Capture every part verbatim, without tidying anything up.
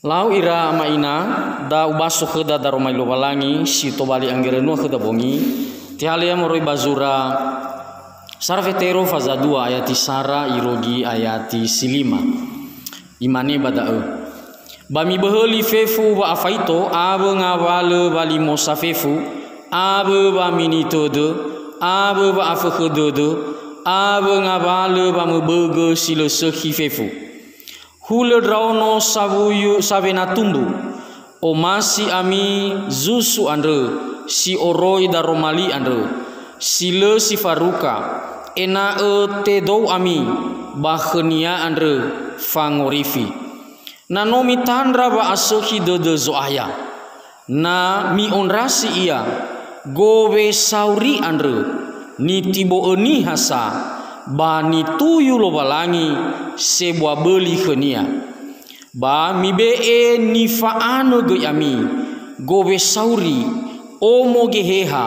Lau ira ama ina, da ubaso khöda daroma li Lowalangi si tobali anggerönua khöda bongi, tehalea moroi ba zura Sara Fetero faza dua ayati sara irugi ayati si lima. Imane ba da'ö, "Ba miböhöli fefu wa'afaito awö ngawalö walimosa fefu, awö wamini tödö, awö wa'afökhö dödö, awö ngawalö wamöbögö si lö sökhi fefu. Hulö ndraono sawuyu sawena tumbu. Omasi ami zusu andrö si oroi daroma li andrö, si lö si faruka, ena'ö tedou ami ba khönia andrö fangorifi. Na no mitandra wa'asökhi dödö Zo'aya. Na mi'ondrasi ia, gowe sauri andrö, nitibo'ö niha sa, ba nituyu Lowalangi sebua böli khönia. Ba mibe'e nifa'anö göi ami, gowe sauri, omo Geheha,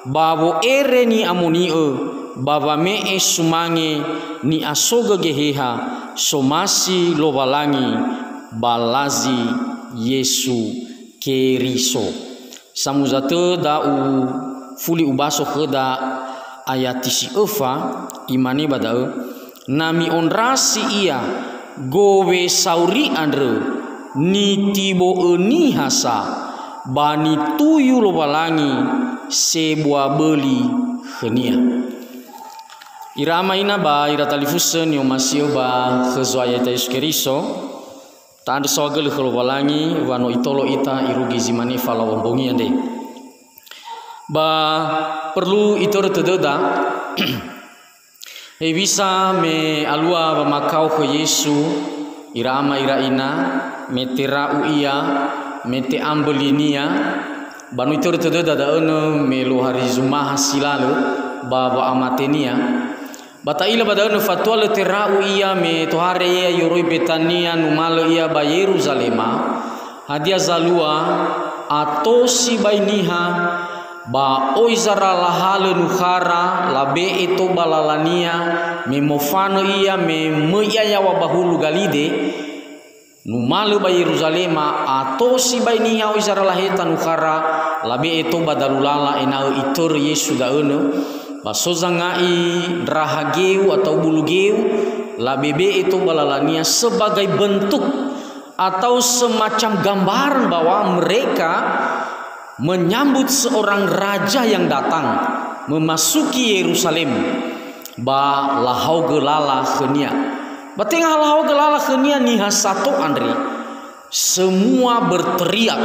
ba wo'ere ni'amoni'ö, ba wame'e sumange ni'asogö Geheha, somasi Lowalangi ba lazi Yesu Keriso." Samuza tö da ufuli ubaso khöda ayati si öfa, imane ba da'ö, "Na mi'ondrasi ia, gowe sauri andrö, nitibo'ö niha sa, ba nituyu Lowalangi sebua böli khönia." Ira ama ina ba ira talifusö ni'omasi'ö ba khö Zo'aya ita Yesu Keriso, Ta'andrö saohagölö khö Lowalangi wa no Itolo ita irugi zi mane falaŵa mbongi andre. Ba perlu itörö tödöda, hewisa me alua wamakao khö Yesu ira ama ira ina, me tera'u Ia, me te'ambö linia, ba no itörö tödöda da'önö me luo hari zumaha si lalö ba wa'amatenia. Ba ta'ila ba da'ö nö fatua lö tera'u Ia me tohare Ia ioroi Betania numalö Ia ba Yeruzalema, hadia zalua ato sibai niha ba oi zara lahalö nukhara labe'e tou ba lalania me mofanö Ia me möi Ia yaŵa ba hulu Galide, Numalö ba Yeruzalema, ato sibai niha oi zara laheta nukhara, labe'e tou ba dalu lala ena'ö itörö Yesu da'önö, ba so zanga'i ndraha geu atau bulu geu, labebe'e tou ba lalania sebagai bentuk atau semacam gambaran bahwa mereka menyambut seorang raja yang datang memasuki Yerusalem, ba lahaogö lala khönia. Ba tenga lahaogö lala khönia niha sato andre, semua berteriak,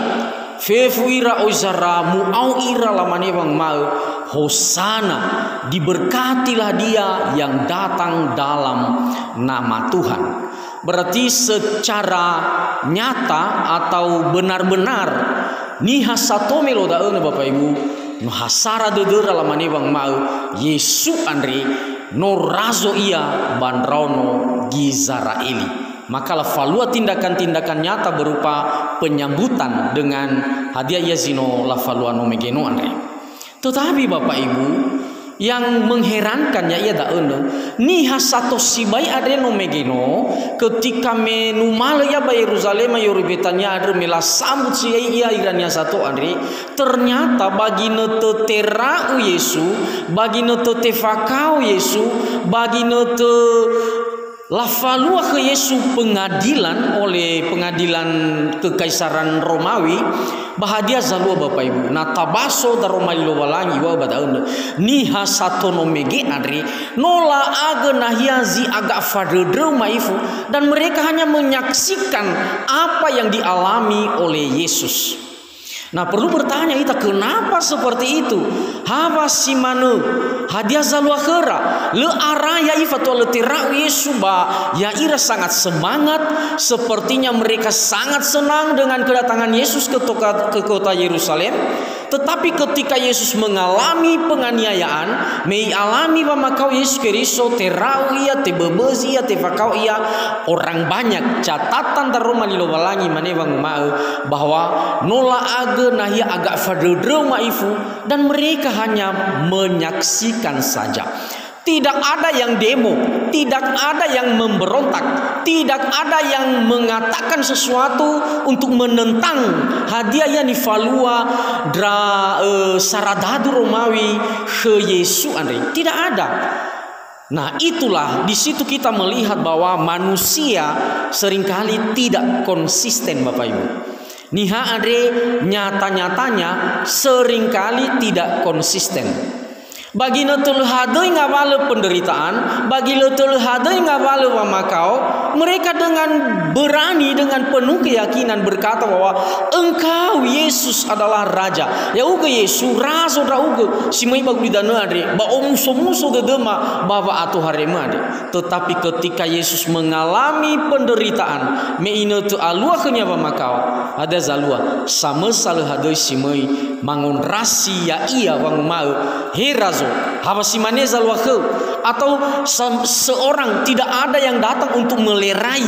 fefu ira oi zara, mu'ao ira, lamane wanguma'ö, "Hosana, diberkatilah Dia yang datang dalam nama Tuhan." Berarti secara nyata atau benar-benar niha sato melo da'ö nö Bapak Ibu, no ha sara dödöra lamane wanguma'ö, "Yesu andre no razo Ia ba ndraono Gizera'eli." Maka lafalua tindakan-tindakan nyata berupa penyambutan dengan hadia ia zi no lafalua no mege no andre. Tetapi Bapak Ibu, yang mengherankan ya'ia da'ö nö, niha sato sibai andre no mege no, ketika me numalö ia ba Yeruzalema, ioroi Betania andrö me lasambut si ia ira niha sato andre, ternyata ba ginötö tera'u Yesu, ba ginötö tefakao Yesu, ba ginötö lafalua khö Yesu pengadilan oleh pengadilan kekaisaran Romawi, ba hadia zalua Bapak Ibu? Na tabaso daroma li Lowalangi, iŵa'ö ba da'ö nö, niha sato no mege andre, no la'agö nahia zi agak fandröndröu ma'ifu, dan mereka hanya menyaksikan apa yang dialami oleh Yesus. Nah, perlu bertanya ita, kenapa seperti itu? Hawa si manö? Hadia zalua khöra? Lö ara ya'i fatua lö tera'u Yesu, ba ya'ira sangat semangat, sepertinya mereka sangat senang dengan kedatangan Yesus ke toka-, ke kota Yerusalem. Tetapi ketika Yesus mengalami penganiayaan, me i'alami wamakao Yesu Keriso, tera'u Ia, teböbözi Ia, tefakao Ia, orang banyak, catatan daroma li Lowalangi mane wanguma'ö, bahwa no la'agö nahia agak fandröndröu ma'ifu, dan mereka hanya menyaksikan saja. Tidak ada yang demo, tidak ada yang memberontak, tidak ada yang mengatakan sesuatu untuk menentang hadia ia nifalua ndra, eh, saradadu Romawi khö Yesu andre. Tidak ada. Nah, itulah di situ kita melihat bahwa manusia seringkali tidak konsisten, Bapak Ibu. Niha andre nyata-nyatanya seringkali tidak konsisten. Ba ginötö lö hadöi ngawalö penderitaan, ba ginötö lö hadöi ngawalö wamakao, mereka dengan berani, dengan penuh keyakinan berkata bahwa, "Engkau, Yesus, adalah Raja." Ya'ugö Yesu, Razo ndra'ugö, si möi ba gulidanö andre, ba omuso-muso dödöma ba wa'atoharemö andre. Tetapi ketika Yesus mengalami penderitaan, me inötö alua khönia wamakao, ada zalua, samösa lö hadöi si möi mangondrasi ya'ia wanguma'ö, "He Razo, hawa si mane zalua khöu?" Atau se-, seorang tidak ada yang datang untuk melerai.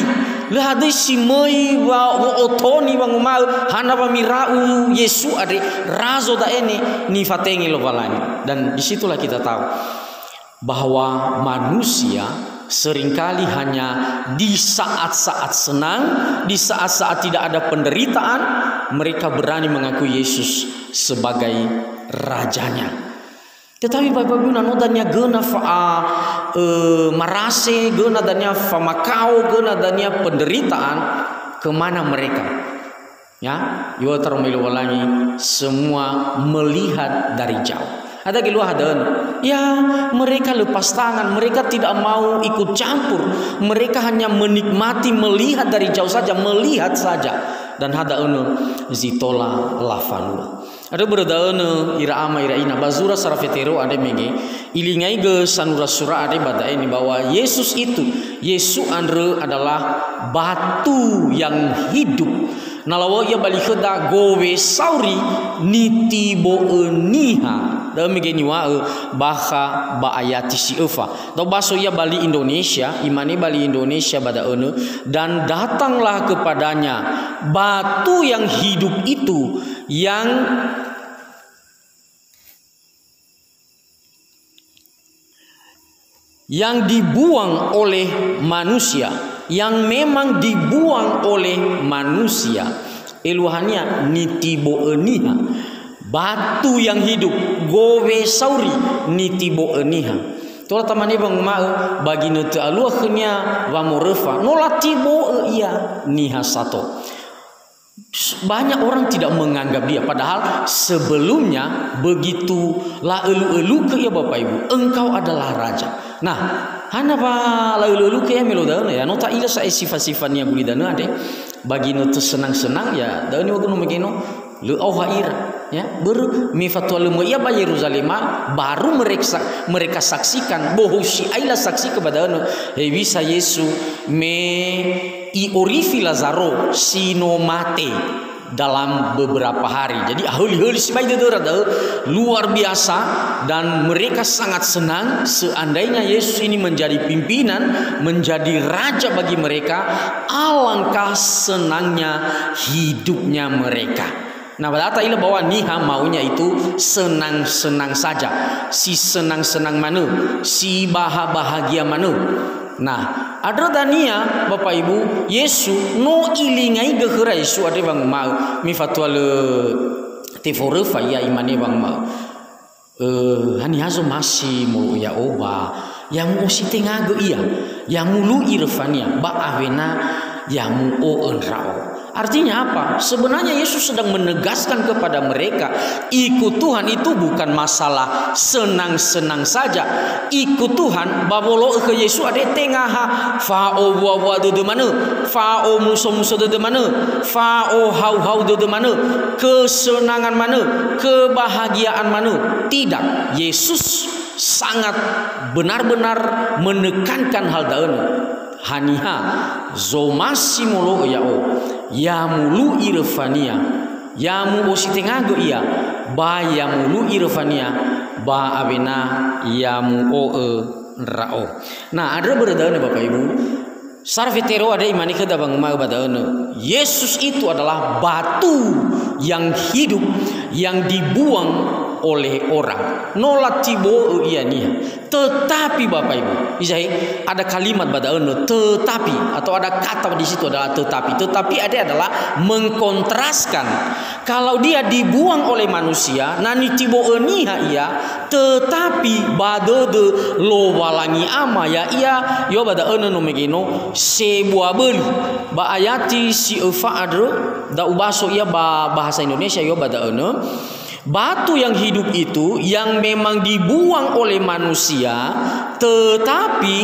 Lö hadöi si möi wa-, wa'otoni wanguma'ö, "Hana wa mira'u Yesu andre, Razo da'e ne nifatenge Lowalangi." Dan disitulah kita tahu bahwa manusia seringkali hanya di saat-saat senang, di saat-saat tidak ada penderitaan, mereka berani mengakui Yesus sebagai rajanya. Tetapi Bapak Ibu, na no dania göna fa-, eh, marase, göna dania famakao, göna dania penderitaan, kemana mereka? Ya, iŵa'ö taroma Lowalangi, semua melihat dari jauh. Ada gelua hadö'önö. Ya, mereka lepas tangan, mereka tidak mau ikut campur. Mereka hanya menikmati melihat dari jauh saja, melihat saja. Dan hadö'önö zi tola lafalua. Andrö börö da'önö ira ama ira ina, ba zura sara fetero andre mege, ilingaigö sanura-sura andre ba da'e nibawa Yesus itu. Yesu andrö adalah batu yang hidup. Na lawö'ö ia ba li khöda gowe sauri nitibo'ö niha. Da'ö mege niŵa'ö bakha ba ayati si öfa. Da'ö baso ia ba li Indonesia, imane ba li Indonesia ba da'önö, "Dan datanglah kepadanya batu yang hidup itu yang yang dibuang oleh manusia, yang memang dibuang oleh manusia." Eluahania nitibo'ö niha. Batu yang hidup, gowe sauri nitibo'ö niha. Tola tamane wanguma'ö, ba ginötö alua khönia wamoröfa, no latibo'ö ia niha sato. Banyak orang tidak menganggap dia, padahal sebelumnya begitu laölü-ölükö ia Bapak Ibu, "Engkau adalah raja." Nah, hana wa laölü-ölükö ia me lo da'önö, ya, no ta'ila sa'ae sifa-sifania gulidanö andre, ba ginötö senang-senang, ya, da'ö niŵa'ögu no mege no, lö aoha ira, ya, börö me fatua lö möi ia ba Yeruzalema, baru mereka, mereka saksikan, bohou si'ai lasaksikan ba da'önö, hewisa Yesu me i'orifi Lazaro si no mate dalam beberapa hari. Jadi, ahöli-höli sibai dödöra da'ö, luar biasa, dan mereka sangat senang seandainya Yesus ini menjadi pimpinan, menjadi raja bagi mereka, alangkah senangnya hidupnya mereka. Nah, ba da'ö ta'ila bahwa niha maunya itu senang-senang saja, si senang-senang manö, si baha-bahagia manö. Nah, andrö dania, Bapak Ibu, Yesu, no ilingaigö khöra Yesu andre wanguma'ö, me fatua lö teforöfa ia, imane wanguma'ö, "Eh, haniha zomasi molo'ö ya'o ba, ya mu'ositengagö ia, ya mulu'i röfania, ba awena ya mu'o'ö ndra'o." Artinya apa? Sebenarnya Yesus sedang menegaskan kepada mereka, ikut Tuhan itu bukan masalah senang-senang saja. Ikut Tuhan, ba wolo'ö khö Yesu andre tenga ha fa'owua-wua dödö manö, fa'omuso-muso dödö manö, fa'ohau-hau dödö manö, kesenangan manö, kebahagiaan manö. Tidak. Yesus sangat benar-benar menekankan hal da'önö. Haniha zomasi molo'ö ya'o, ya mulu'i röfania, ya mu'ositengagö ia, ba ya mulu'i röfania, ba awena ya mu'o'ö ndra'o. Nah, andrö börö da'önö, Bapak Ibu, sara fetero andre imane khöda wanguma'ö ba da'önö, Yesus itu adalah batu yang hidup, yang dibuang oleh orang. No latibo'ö ia niha. Tetapi, Bapak Ibu, izahai ada kalimat ba da'ö, tetapi, atau ada kata di situ adalah tetapi. Tetapi ada adalah mengkontraskan. Kalau dia dibuang oleh manusia, na nitibo'ö niha ia, tetapi ba dödö Lowalangi Ama, ya'ia, yo ba da'ö no mege no sebua böli. Ba ayati si öfa andrö, da ubaso ia ba bahasa Indonesia, yo ba da'ö. Batu yang hidup itu yang memang dibuang oleh manusia, tetapi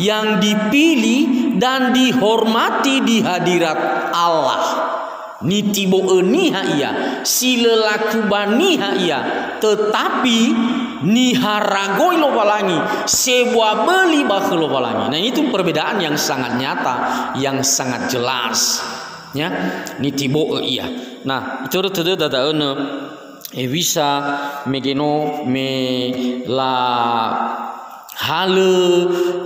yang dipilih dan dihormati di hadirat Allah. Nitibo'ö niha ia, si lö laku ba niha ia, tetapi niharagoi Lowalangi, sebua böli ba khö Lowalangi. Nah, itu perbedaan yang sangat nyata, yang sangat jelas. Ya, nitibo'ö ia. Nah, itörö tödöda da'ö, hewisa mege no me lahalö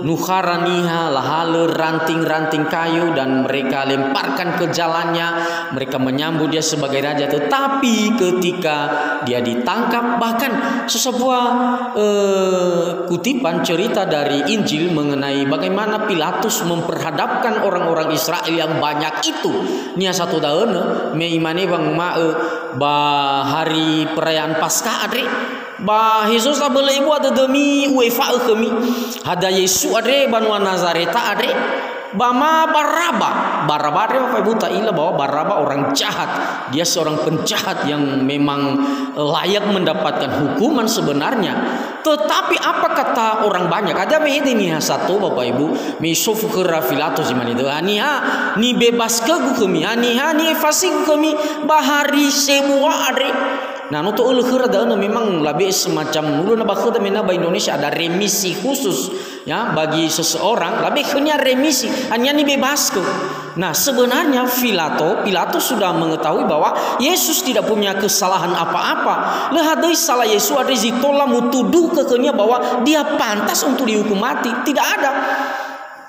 nukhara niha, lahalö ranting-ranting kayu dan mereka lemparkan ke jalannya, mereka menyambut dia sebagai raja. Tetapi ketika dia ditangkap, bahkan sesebuah, eh, kutipan cerita dari Injil mengenai bagaimana Pilatus memperhadapkan orang-orang Israel yang banyak itu. Niha sato da'ö, me imane wanguma'ö, ba hari perayaan Paskah andre, ba hezo sabölö ebua dödömi u'efa'ö khömi. Hadia Yesu andre banua Nazareta andre, ba ma Baraba. Baraba andre, Bapak Ibu, ta'ila bahwa Baraba orang jahat. Dia seorang penjahat yang memang layak mendapatkan hukuman sebenarnya. Tetapi apa kata orang banyak? Ada mehede niha sato, Bapak Ibu, me isofu khöra Filato zi mane dödö, "Haniha nibebaskögu khömi, haniha ni'efasigu khömi ba hari sebua andre?" Nah, no to'ölö khöra da'ö, memang labe'e semacam, ulö na ba khöda me na ba Indonesia ada remisi khusus, ya, bagi seseorang, labe'e khönia remisi, haniha nibebaskö. Nah, sebenarnya Filato, Pilatus sudah mengetahui bahwa Yesus tidak punya kesalahan apa-apa. Lö hadöi sala Yesu andre zi tola mutuduh khönia bahwa dia pantas untuk dihukum mati. Tidak ada.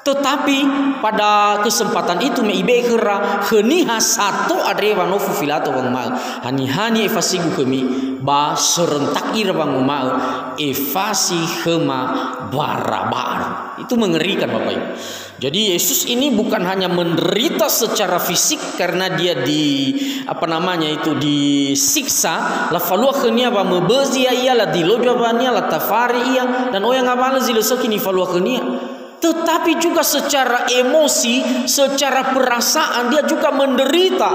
Tetapi pada kesempatan itu me ibe'e khöra khö niha sato andre wanofu Filato wanguma'ö, "Haniha ni'efasigu khömi?" Ba serentak ira wanguma'ö, "Efasi khöma Baraba." Itu mengerikan, Bapak Ibu. Jadi Yesus ini bukan hanya menderita secara fisik karena dia di, apa namanya itu, disiksa, lafalua khönia wamöbözi ya'ia, ladiloi mbaŵania, latafari ia, dan oya ngawalö zi lö sökhi nifalua khönia. Tetapi juga secara emosi, secara perasaan dia juga menderita.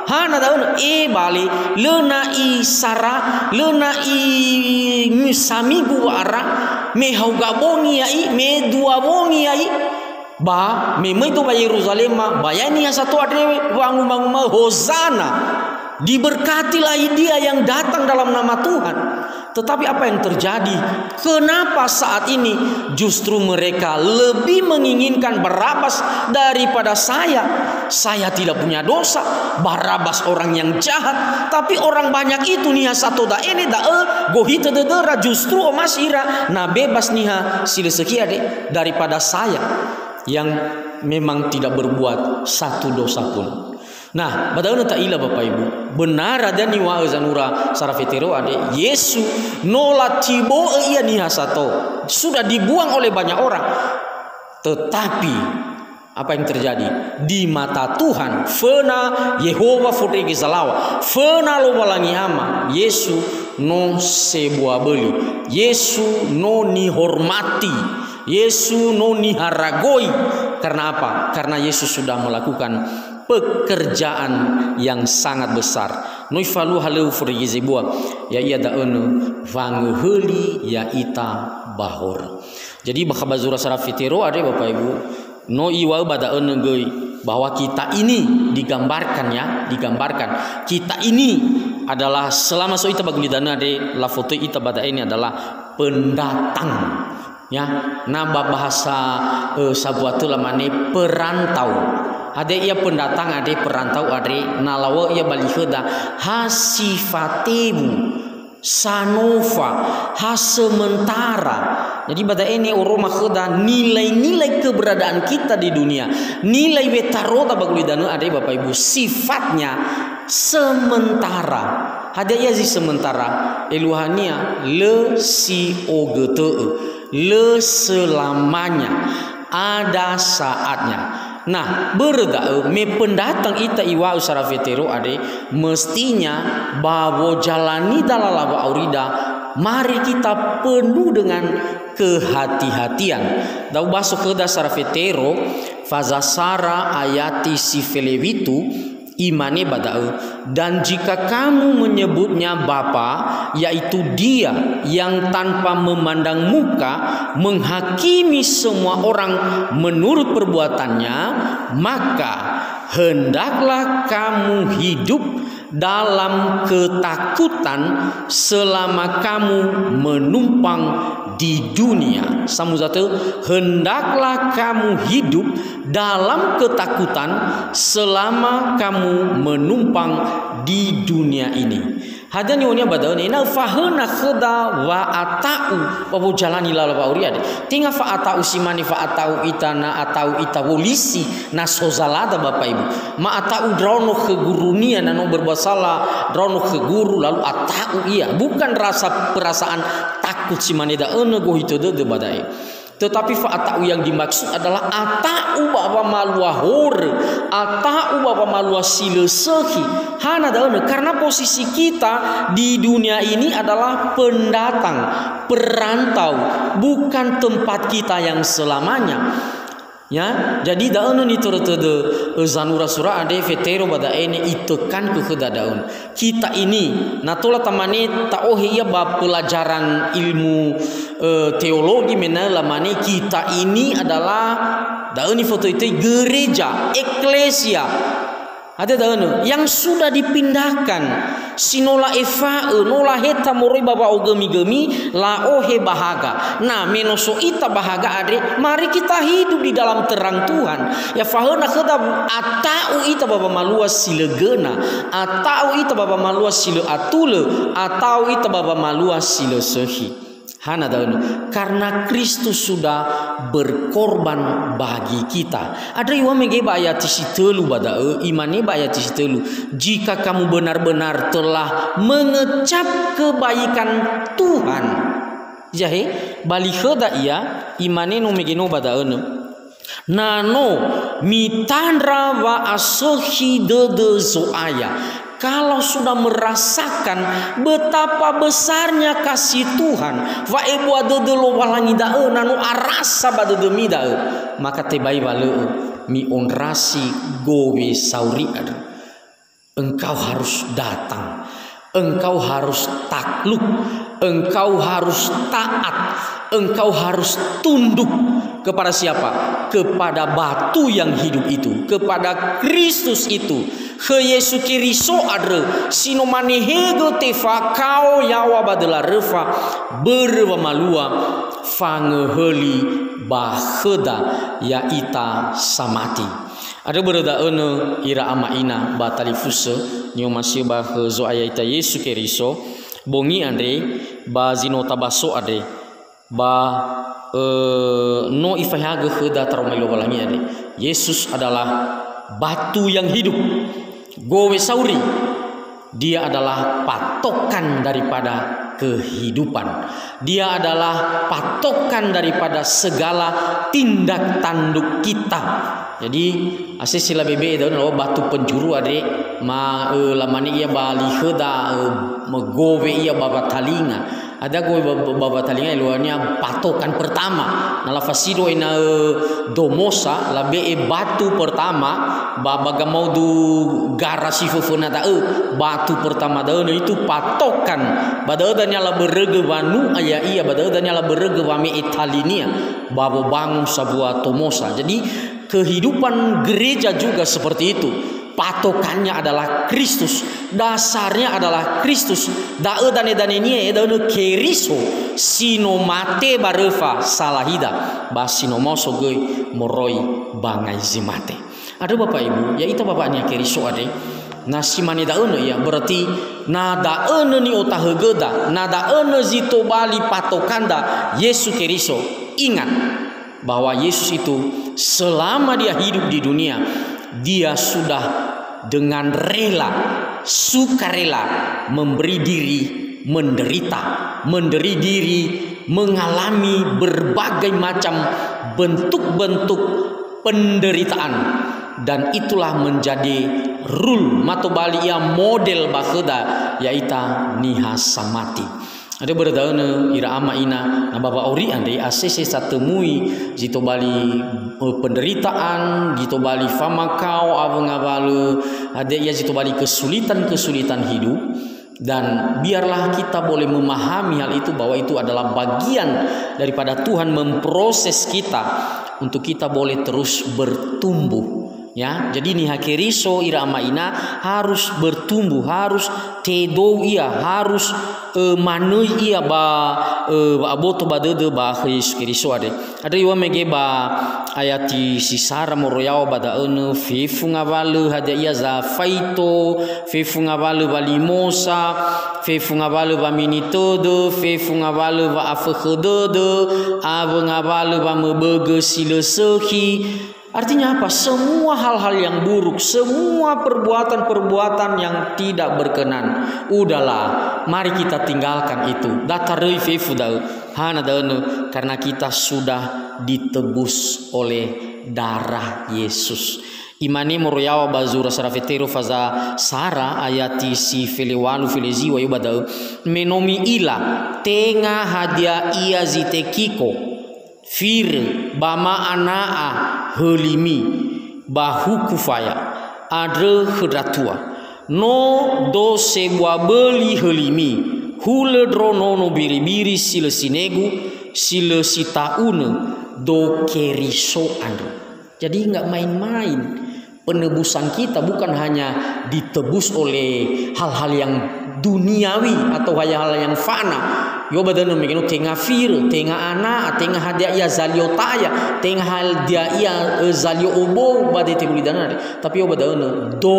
Hana da'ö, ebali, lö na isara, lö na i-, samigu wa'ara, me hauga bongi ya'i, me dua bongi ya'i. Ba me möi tou ba Yeruzalema, ba ya'i niha sato andre wanguma'ö, "Hozana! Diberkatilah dia yang datang dalam nama Tuhan." Tetapi apa yang terjadi? Kenapa saat ini justru mereka lebih menginginkan Barabas daripada saya? Saya tidak punya dosa, Barabas orang yang jahat, tapi orang banyak itu niha sato da'e ne da'ö gohitö dödöra, justru omasi ira na bebas niha si lö sökhi andre daripada saya yang memang tidak berbuat satu dosa pun. Nah, ba da'ö na ta'ila, Bapak Ibu, benar ada niŵa'ö zanura sara fetero andre, Yesu no latibo'ö ia niha sato, sudah dibuang oleh banyak orang. Tetapi apa yang terjadi? Di mata Tuhan, föna Yehowa Fondrege Zalaŵa, föna Lowalangi Ama, Yesu no sebua böli, Yesu no nihormati, Yesu no niharagoi. Karena apa? Karena Yesus sudah melakukan pekerjaan yang sangat besar. No ifalua halöŵö Fondrege Zebua, ya'ia da'ö, wangöhöli ya'ita ba horö. Jadi, ba khabar zura sara fetero andre, Bapak Ibu, no iŵa'ö ba da'ö göi bahwa kita ini digambarkan, ya, digambarkan. Kita ini adalah, selama so ita ba gulidanö andre, lafotöi ita ba da'e ini adalah pendatang. Ya, na ba bahasa, eh, sambua tö lamane perantau. Hadia ia pendatang andre, perantau andre, na lawa'ö ia ba li khöda, ha si fatewu, sanofa, ha sementara. Jadi, ba da'e ni'oroma khöda nilai-nilai keberadaan kita di dunia, nilai wetaroda ba gulidanö andre, Bapak Ibu, sifatnya sementara. Hadia ia zi sementara? Eluahania, lö si ogötö'ö, lö selamanya, ada saatnya. Nah, börö da'ö, me pendatang ita iŵa'ö sara Fetero andre, mestinya ba wojalani dalala wa'aurida, mari kita penuh dengan kehati-hatian. Da'ö ubaso khöda sara Fetero, fazasara ayati si felewitu, Imane ba da'ö, "Dan jika kamu menyebutnya Bapa, yaitu Dia yang tanpa memandang muka menghakimi semua orang menurut perbuatannya, maka hendaklah kamu hidup dalam ketakutan selama kamu menumpang di dunia." Samuza tö, "Hendaklah kamu hidup dalam ketakutan selama kamu menumpang di dunia ini." Hadia niŵa'önia ba da'ö, ena'ö fahöna khöda wa'ata'u ba wojalani lala wa'auri andre. Tenga fa'ata'u si mane fa'ata'u ita na ata'u ita wolisi na so zalada, Bapak Ibu. Ma'ata'u ndraono khö gurunia, na no berbuat salah, ndraono khö guru, lalu ata'u ia. Bukan rasa perasaan takut si mane da'ö, nö gohitö dödö ba da'e. Tetapi fa'ata'u yang dimaksud adalah ata'u ba wamalua horö, ata'u ba wamalua si lö sökhi. Hana da'önö, karena posisi kita di dunia ini adalah pendatang, perantau, bukan tempat kita yang selamanya. Ya, jadi da'önö nitörö tödö, ö, zanura sura andre, Fetero ba da'e ne itekan khö khöda da'önö. Kita ini, na tola tamane ta'ohe ia ba pelajaran ilmu, eh, teologi, mena'ö lamane kita ini adalah, da'ö nifotöi-töi, gereja, eklesia. Ada da'önö, yang sudah dipindahkan, si no la'efa'ö, no laheta moroi ba wa'ogömi-gömi, la'ohe ba haga. Nah, me no so ita ba haga andre, mari kita hidup di dalam terang Tuhan. Ya, fahöna khöda ata'u ita ba wamalua si lö göna, ata'u ita ba wamalua si lö atulö, ata'u ita ba wamalua si lö sökhi. Hana da'önö, karena Kristus sudah berkorban bagi kita. Andrö iŵa'ö mege ba ayati si tölu ba da'ö, imane ba ayati si tölu, "Jika kamu benar-benar telah mengecap kebaikan Tuhan." Izahe, ba li khöda ia, imane no mege no ba da'önö. Na no mitandra wa'asökhi dödö Zo'aya, kalau sudah merasakan betapa besarnya kasih Tuhan, wa'ebua dödö Lowalangi da'ö, na no arasa ba dödömi da'ö, maka tebai wa lö'ö mi'ondrasi gowe sauri andrö. Engkau harus datang. Engkau harus takluk. Engkau harus taat. Engkau harus tunduk. Kepada siapa? Kepada batu yang hidup itu. Kepada Kristus itu. Khö Yesu Keriso andrö, si no manehegö tefakao yaŵa ba döla röfa, börö wamalua fangöhöli ba khöda ya'ita samati. Andrö börö da'önö ira ama ina ba talifusö, ni'omasi'ö ba khö Zo'aya ita Yesu Keriso, bongi andre ba zi no tabaso andre, ba, eh, no Ifaehagö khöda taroma li Lowalangi andre. Yesus adalah batu yang hidup, gowe sauri. Dia adalah patokan daripada kehidupan. Dia adalah patokan daripada segala tindak tanduk kita. Jadi, asesi labe'e da'ö na batu penjuru andre, ma, eh, lamane ia ba li khöda, eh, megowe ia ba watalinga. Ada gowe ba, ba, ba watalinga, eluahania patokan pertama. Na lafasido ena'ö domosa, labe'e batu pertama, ba, ba gamaudu gara si föföna da'ö, batu pertama da'ö, na itu patokan. Ba da'ö dania labörögö wanu'a ya'ia, ba da'ö dania labörögö wame'e talinia, ba wobangun sabua tomosa. Jadi, kehidupan gereja juga seperti itu. Patokannya adalah Kristus, dasarnya adalah Kristus. Da'ö dane-danenia, ya'ia da'ö Keriso, si no mate ba röfa salahida, ba si no maoso göi moroi ba ngai zi mate. Andrö Bapak Ibu, ya'ita Bapa'nia Keriso andre, na si mane da'önö ia, berarti na da'önö ni'otahögöda, na da'önö zi tobali patokanda Yesu Keriso. Ingat, bahwa Yesus itu selama dia hidup di dunia, dia sudah dengan rela Sukarela memberi diri menderita, memberi diri mengalami berbagai macam bentuk-bentuk penderitaan, dan itulah menjadi rule, ma tobali ia model ba khöda, ya'ita niha samati. Andrö börö da'önö, ira ama ina, na ba wa'auri andre asese satömui zi tobali, eh, penderitaan, zi tobali famakao awö ngawalö, hadia ia zi tobali kesulitan-kesulitan hidup. Dan biarlah kita boleh memahami hal itu, bahwa itu adalah bagian daripada Tuhan memproses kita untuk kita boleh terus bertumbuh. Ya, jadi niha Keriso, ira ama ina, harus bertumbuh, harus tedou ia, harus, eh, manöi ia ba, eh, ba aboto ba dödö ba khö Yesu Keriso andre. Andrö iŵa'ö mege ba ayati si sara moroi yaŵa ba da'önö, fefu ngawalö hadia ia zafaito, fefu ngawalö walimosa, fefu ngawalö wamini tödö, fefu ngawalö wa'afökhö dödö, awö ngawalö wamöbögö si lö sökhi. Artinya apa? Semua hal-hal yang buruk, semua perbuatan-perbuatan yang tidak berkenan, udahlah, mari kita tinggalkan itu. Da taröi fefu da'ö. Hana da'önö, karena kita sudah ditebus oleh darah Yesus. Imane moroi yaŵa ba zura sara Fetero faza sara ayati si felewalu feleziŵa, ya'ia ba da'ö, me no mi'ila, tenga hadia ia zi tekiko, firö, ba ma'ana'a hölimi ba huku faya, andrö khö ndra tua. No do sebua böli hölimi, hulö ndro nono biribiri si lö sinegu, si lö sita'unö, do Keriso andrö. Jadi, nggak main-main. Penebusan kita bukan hanya ditebus oleh hal-hal yang duniawi atau hal-hal yang fana. Ya'ia ba da'önö mege no tenga firö, tenga ana'a, tenga hadia ia zalio taya, tenga hadia ia, eh, zalio obou ba dete gulidanö. Tapi ya'ia ba da'önö, do,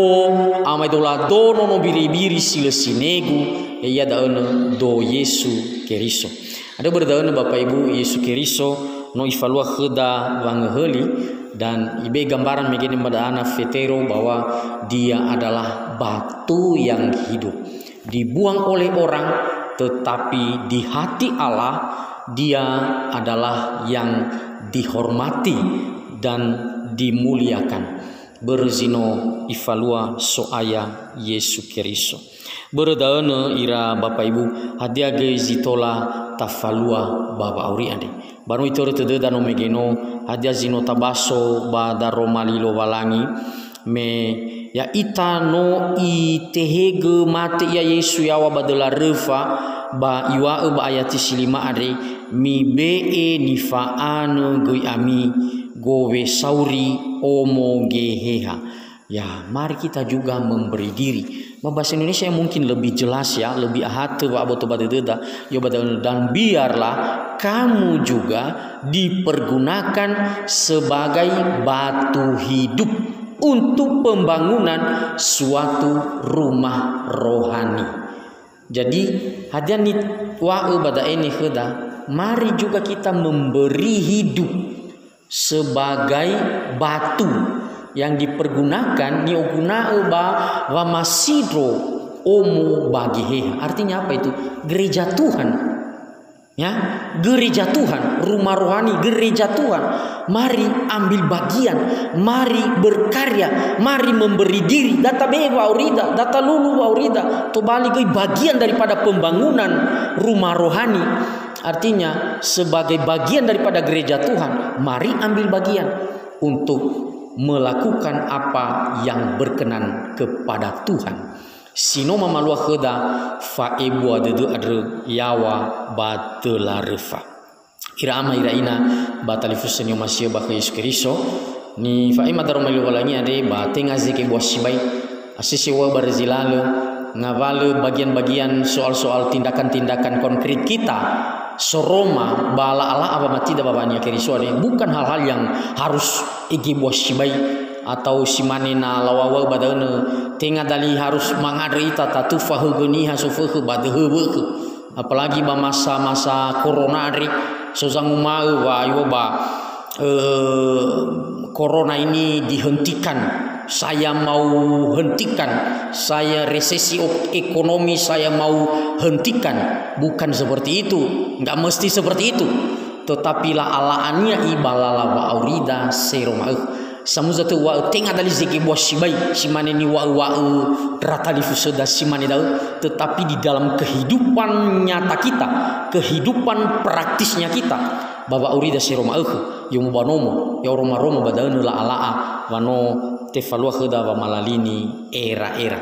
amaedola do nono biribiri si lö sinegu, ya'ia da'önö do Yesu Keriso. Andrö börö da'önö, Bapak Ibu, Yesu Keriso no ifalua khöda wangöhöli, dan ibe'e gambaran mege ni mada'ana Fetero bahwa Dia adalah batu yang hidup. Dibuang oleh orang, tetapi di hati Allah, Dia adalah yang dihormati dan dimuliakan. Börö zi no ifalua So'aya Yesu Keriso. Börö da'önö, ira Bapak Ibu, hadia göi zi tola tafalua ba wa'auri andre? Ba no itörö tödöda no mege no, hadia zi no tabaso ba daroma li Lowalangi, me ya'ita no itehegö mate ia Yesu yaŵa ba döla röfa, ba iŵa'ö ba ayati si lima andre, "Mibe'e nifa'anö göi ami gowe sauri omo Geheha." Ya, mari kita juga memberi diri. Ba bahasa Indonesia yang mungkin lebih jelas ya, lebih ahatö wa'aboto ba dödöda, ya'ia ba da'ö, "Dan biarlah kamu juga dipergunakan sebagai batu hidup untuk pembangunan suatu rumah rohani." Jadi, hadia niŵa'ö ba da'e niha khöda, mari juga kita memberi hidup sebagai batu yang dipergunakan, ni'oguna'ö ba wamasindro omo ba Geheha. Artinya apa itu? Gereja Tuhan. Ya, gereja Tuhan, rumah rohani, gereja Tuhan. Mari ambil bagian, mari berkarya, mari memberi diri. Da tabe'e wa'aurida, da talulu wa'aurida. Tobali göi bagian daripada pembangunan rumah rohani. Artinya, sebagai bagian daripada gereja Tuhan, mari ambil bagian untuk melakukan apa yang berkenan kepada Tuhan. Si no mamalua khöda fa'ebua dödö andrö yaŵa ba döla röfa. Ira ama, ira ina, ba talifusö ni'omasi'ö ba khö Yesu Keriso, nifa'ema daroma li Lowalangi andre ba tenga zi gebua sibai, asese ŵa'ö barö zi lalö, ngawalö bagian-bagian soal-soal tindakan-tindakan konkret kita, soroma ba la'a-la'a wamatida ba wa'ania Keriso andre, bukan hal-hal yang harus egebua sibai, atau si mane na laŵa'ö ba da'önö, tenga dali harus mangandrö ita tatufa högö niha sofökhö ba döhö wökhö. Apalagi ba masa-masa corona andre, so zanguma'ö wa ayo ba, eh, corona ini dihentikan. Saya mau hentikan, saya resesi o-, ekonomi saya mau hentikan. Bukan seperti itu, nggak mesti seperti itu. Tetapi la'ala'ania i ba lala wa'aurida sero ma'ökhö. Samuza tö uŵa'ö tenga dali zege bua sibai, si mane niŵa'ö-wa'ö ndra talifusöda si mane da'ö, tetapi di dalam kehidupan nyata kita, kehidupan praktisnya kita, ba wa'aurida sero ma'ökhö, yomo ba nomo, ya oroma-roma ba da'önö la'ala'a, wa no tefalua khöda wamalalini era-era.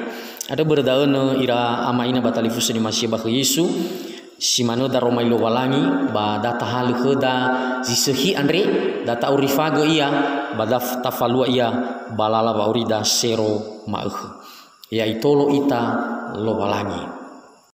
Andrö börö da'önö ira ama ina ba talifusö ni'omasi'ö ba khö Yesu, si manö daroma li Lowalangi, ba da tahalö khöda zi sökhi andre, da ta'orifagö ia, ba da f-, tafalua ia ba lala wa'aurida sero ma'ökhö. Ya itolo ita Lowalangi.